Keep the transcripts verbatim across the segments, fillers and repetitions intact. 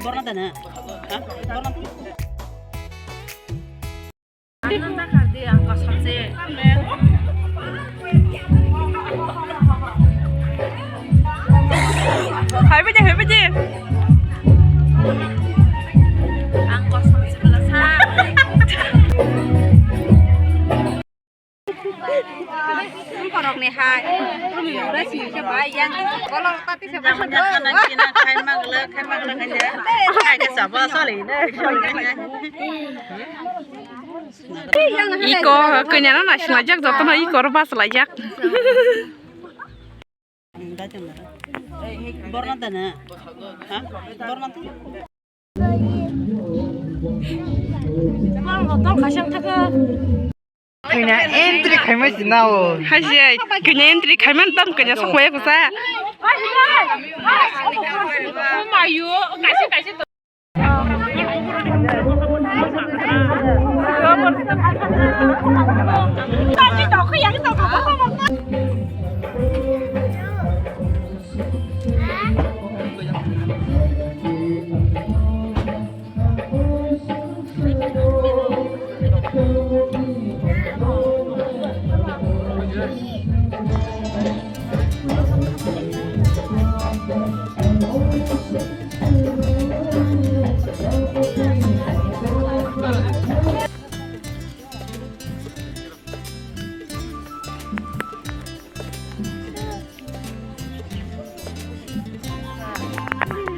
Borna dana. Ha? Borna. Ang nang nakar di, ang kosong se. Hai baje, hai baje. Ang kosong se belasa. Borok ni hai. Ura si se bai yang. Kolor pati se bai. Khai magla, khai magla khai de. Khai de sabo soli de. Iko kanya na naising laijak, joto no iko ro bas laijak. Borna dana. Ha? Borna tu. Kanya entry khaima sinao. Hai se, kanya entry khaima tam kanya sok waya kusa. Oh my you, kaisa kaisa.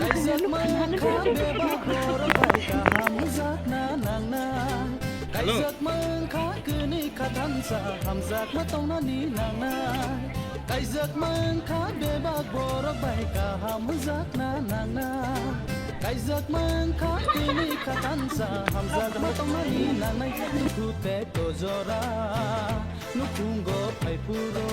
Kaijak mankha bebak borok bai kaham wngjakna nangnai. Hello. Kaijak mankha kwnwi khathamsa hamjakma tongnani nangnai. Kaijak mankha bebak borok bai kaham wngjakna nangnai. Kaijak mankha kwnwi khathamsa hamjakma tongnani nangnai. Dukhu tei tojora nukhungo phaiphuru.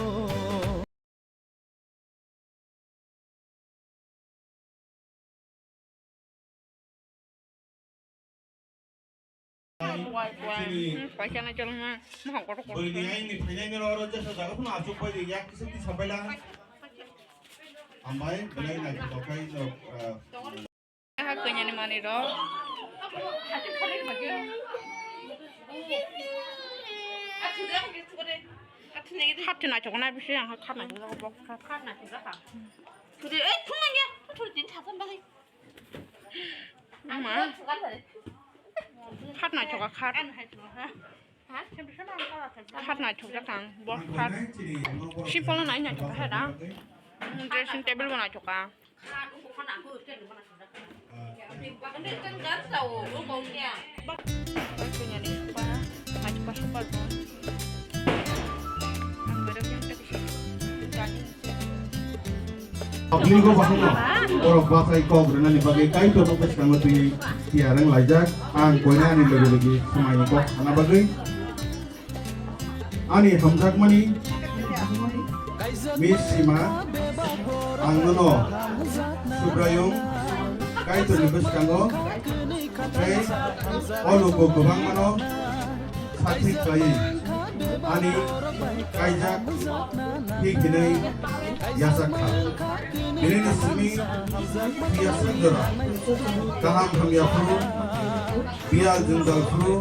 Chini bwrwini aini phainaini oro jesa jaga phano achuk bai yak kisa twi sabaila. Hambai, belai naithotok khe norok, ah, Aha kanya ni mani ro. Hati na chokna bisi ang khat na chokna bok khat. Khat na chokna ha. Thudi ei thung nang ya. Thudi din thasam bai. Ama. Khat na chokna khat. Khat na chokna kang bok khat. Simple na na chokna ha da. Dressing table bo na chokna. Abini ko bahai no, borok bachai kok rwnani bagwi Kaitor no bwskango twi tiyar wng laijak. Ang koinani logi logi swmaini kok sana bagwi. Ani hamjakmani Miss Sima, ang nono Subraiyung Kaitorni bwskango tei o luku kwbangmano sakri khlaiwi ani kaijak thik hinwi yachak kha. Bini simi phiya suk jora kaham hamya phuru, biyal jwngjal phuru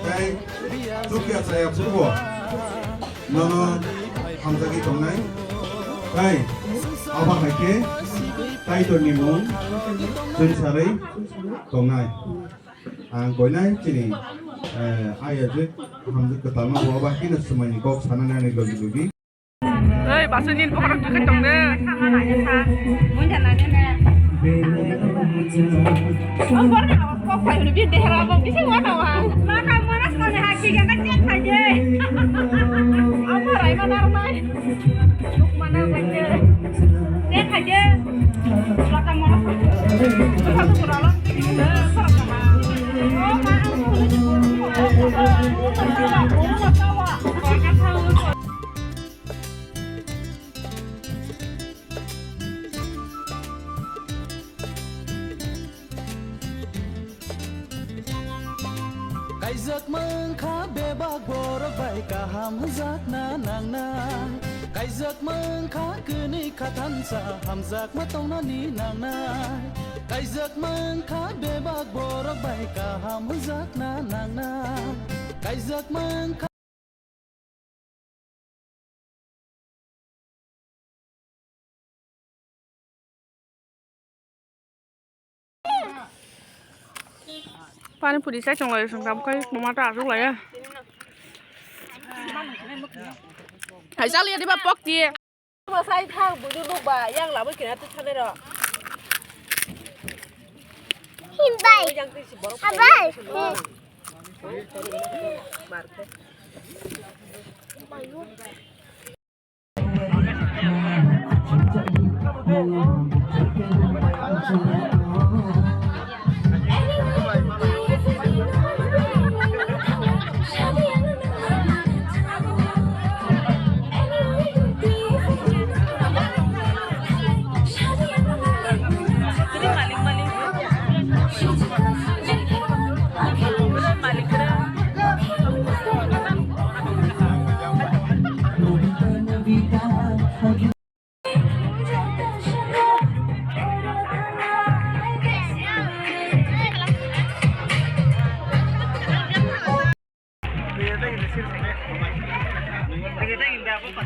tei chukya chaya phuru bo nono hamjagwi tongnai. Tei abo hai khe Kaitorni mung chwngsarwi tongnai. Ang koinai chini, eh, ayajwk hamjwk kwtalma bo abo hai kheno swmaini kok sanani ani logi logi. Oi, basu nin bokhorok thwkhe tong de. Thama nai kha. Mun jana de ne. O bor na kok pai hunu bi dehra bo kisi wa na wa. Ma ka mona sone ha ki ga na chen khai de. Amo rai ma nar mai. Luk mana bai de. Chen khai de. Laka mona sone. Sa tu kuralo. O ma ang hunu ji. Kaijak mankha bebak borok bai kaham wngjakna nangnai. Kaijak mankha kwnwi Kha thansa hamjakma tongnani nangnai, kaijakma wngkha bebak borok bai kaham hwnjakna nangnai, kaijakma wngkha. Pani puri sai chonglai song tam kai mama ta asuk lai. Hai sali ya diba pok ti. Masai thang budu nuk ba yang lama kena tu thane ro. Himbai. Yang tu si borok. Abai.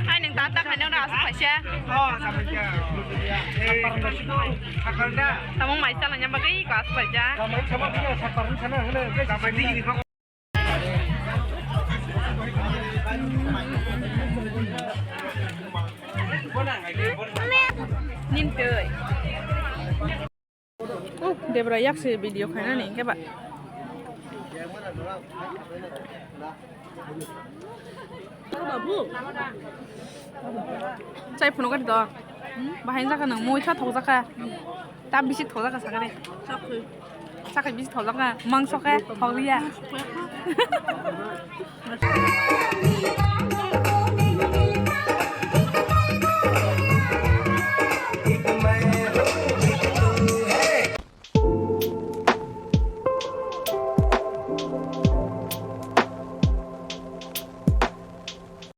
Hai, nwng ta ta khaina ora aswk khaisa. Tamung mai chala nyamba kai ko aswk khaisa. Nin twi. Debra yak se video khainani hwnkhe ba. Chai phunuk kha to. Bahai wngjakha nwng mui kha thokjakha. Ta bisik thokjakha sakha de. Sakha bisik thokjakha. Mangso khe thokliya.